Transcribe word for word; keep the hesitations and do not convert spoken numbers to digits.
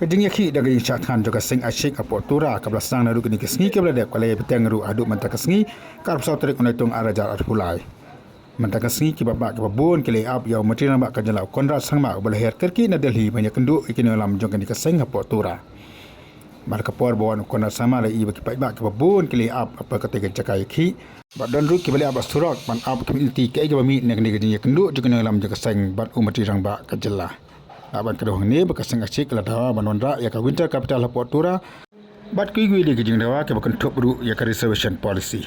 Ka jingïakhih da ka jingshah thngan jong ka seng Aishik hapoh Tura kaba la sdang naduh kine ki sngi kiba la dep ka la ïai bteng ruh haduh mynta ka sngi, ka arphew saw tarik u Naitung ar hajar arphew lai. Mynta ka sngi kiba bah kiba bun ki la ïa ap ïa u Myntri Rangbah ka jylla u Conrad Sangma uba la her kyrkieh na Delhi ban ïakynduh ïa ki nongïalam jong kane ka seng hapoh Tura. Bad ha ka por ba wan u Conrad Sangma la ïohi ba ki paidbah kiba bun ki la ïa ap hapoh katei ka jaka ïakhih. Bad don ruh kiba la ap ha surok ban ap ki lynti kaei kaba mih na kane ka jingïakynduh jong ki nongïalam jong ka seng bad u Myntri Rangbah ka jylla. Lah ban kdew hangne ba ka seng Aishik ka la dawa ban wanrah ïa ka Winter Capital hapoh Tura. Bad kiwei kiwei de ki jingdawa kiba kynthup ruh ïa ka reservation policy.